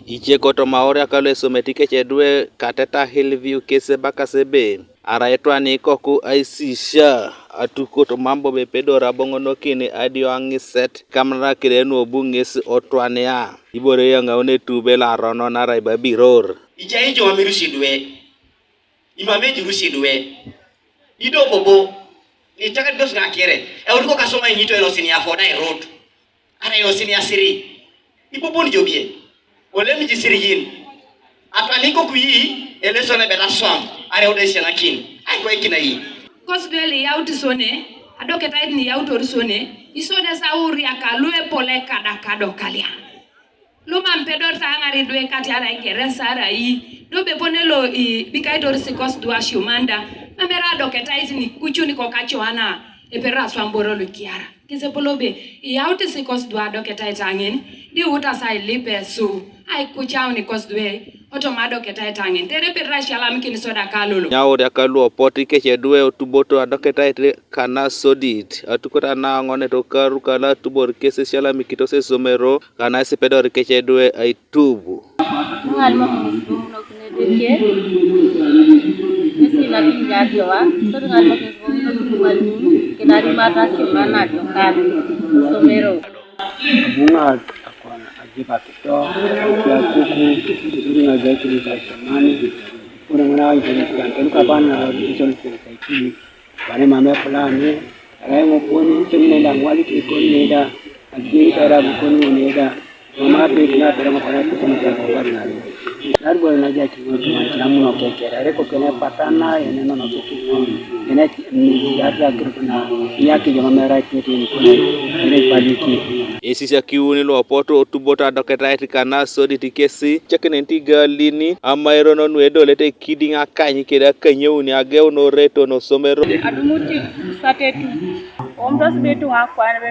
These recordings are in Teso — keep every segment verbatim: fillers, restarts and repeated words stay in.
Ice kotoma auriak lu esomete kec edwe Kateta Hillview kesi ebakasi ebe arai etwan ikoku aisisia atukot mam bobo epedori aboŋonokin adio aŋiset kamanara kede nuobu ŋes otwania. Ibore eyaŋaun etube loaronon arai babiror. Ijai ijo mam irusi idwe, imam ejai irusi idwe. Ido bobo, itakaditos ŋakere, eutuko kasoma inyito elosini afoda erot. Arai elosini asiri, ibobon jobie. Olem jisiriyin, atwanikoku yi elesio nebet aswam, arai euda esianakin, aikoikina yi. Kosibel iyaut isone, adoketait niyautor isone, isone sauriaka luepole kadakado kalya. Lumam pedor taŋar idwe katiara Egeresa arai, do bepone lo i bikaitor sikos dua siomanda, mamera adoketait ni kucuni kokacoana, epera aswam boro lukiara. Kisepolo be, iyaut sikos dua adoketait aŋin, diutas ailip esu, aikucaun ikos due, otoma adoketait aŋin, tere epera asialamikin soda kalolo. Nyauriak luopot ikec edwe otuboto adoketait kana sodit, atukot anaoŋonet okaru kala atubor kes esialamikitos esomero, kana isipedori kec edwe aitub. Ŋalimok ŋes bomunokin Edeke, ŋesi nakinyar joa, sodi ŋalimok ŋes bomunokin ŋalimok, kinari mata kima najokan somero. Abu ŋaat akwana ajip akito, akia kuku, sodi ŋalimok ŋes bomunokin ŋalimok, kuna ŋuna aiteni kuran, tenu kapan na ison isen saikini, bane mame fulani, arai ŋoponi, sodi nenda ŋwali kekoni nenda, ajeni kaira bukoni nenda, Mama pek na pere mo para kusoma ta ko ba na. Nar bo na ja ki mo to na mo ke ke re ko ke ne patana ye ne no no ke ke. Ye ne ni ya ta ke na ya ke jama mera ke ke ni ko ne ye ne pali ke. Esisia kiuni luopot otuboto adoketait kana sodit kesi, cekenen ti galini, amairon nu edolete kidiŋ akany kede akanyeuni ageuno reto nosomero. Adumuti satetu. Omtos be tuŋa kwan be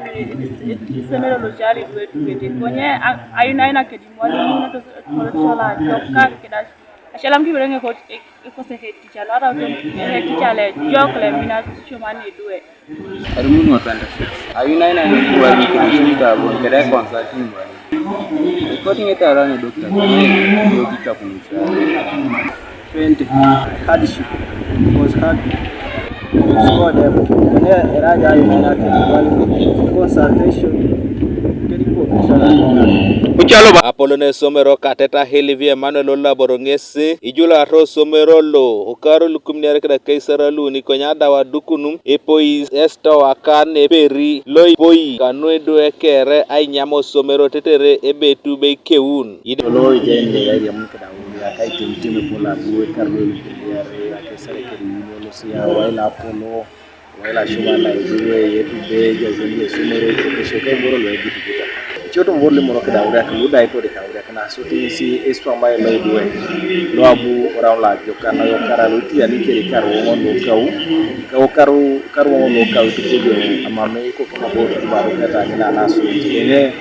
isomero lo cali duwe tubete. Konye ayunaina kedi mwalimu na to sola joka keda. Ashalam kibere ŋe kot ekose head teacher lo ara to head teacher le jok le mina chumani duwe. Arumu no twenty six. Ayunaina ni kuwa ni kedi shimta bon kede consulting mwalimu. Reporting etara ni doctor. Yo kika kumisa. Twenty. Hardship. It was hard to score them. Kene eraja ayo na ke bali consultation. Kedi ko sala. Kuchalo ba. Apolo ne somero Kateta Hillview Emmanuel Olaboro ŋesi, ijula ro somero lo, okaro lukum niare keda keisara luni konya dawa dukunum, epoi esto akan eperi, lo ipoi kanu edu ekere ainyam osomero tetere ebetu beikeun. Ida Olo ijai ne airiamun keda auriak aitemitem epol abu ekar lo elukeliare akesare kedi olosia waila apolo waila shuma na idurwe yetube jazin yesumere chekeshe keboro lo egidikita. Ichoto mboro limoro keda auriak luda itode ka auriak na sote isi eswamai lo idwe lo abu orau la joka na yokara lo tiyani kere kar woŋon lo kau kau karu kar woŋon lo kau tukojo amame iko kama bo tubaru keta ngina na sote.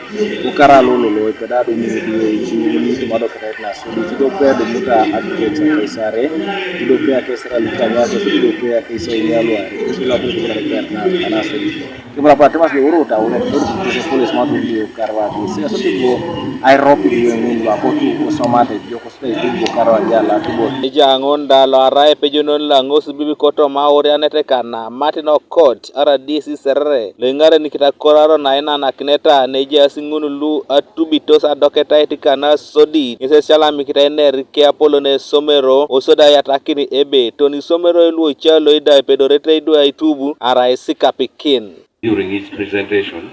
Ukara lolo lo ipedadu ni duwe ichuni tumado kata na sudi kidope dumuta advocates akaisare kidope akaisara lukanya kidope akaisa ini alwari kisula kutu kare na na sudi. Kimara pa temas le uru ta uru uru kuse police matu ni karwa kise so tibo ai ropi ni wengu wa kotu usomate joko sute tibo karwa jala tibo. Ejaŋon da lo arai epejonon laŋos bibi kotoma aurianete kana Martin Okot, R D C Serere, lo iŋarenikit akoraro nainanakineta nejaas ŋun lu atubitos adoketait kana sodi ŋes esialamikit ainer ke apolon esomero osodi ayatakin ebe toni isomeroi luoca loida epedorete idwe aitubu arai sikapikin. During his presentation,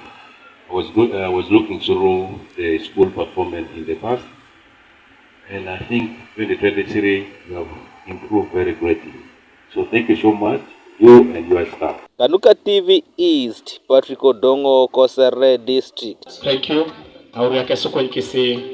I was, go- I was looking through the school performance in the past, and I think twenty twenty-three we have improved very greatly. So thank you so much, you and your staff. Kanuka T V East, Patrick Odongo, Kosere District. Thank you. Auriak esukony kisi.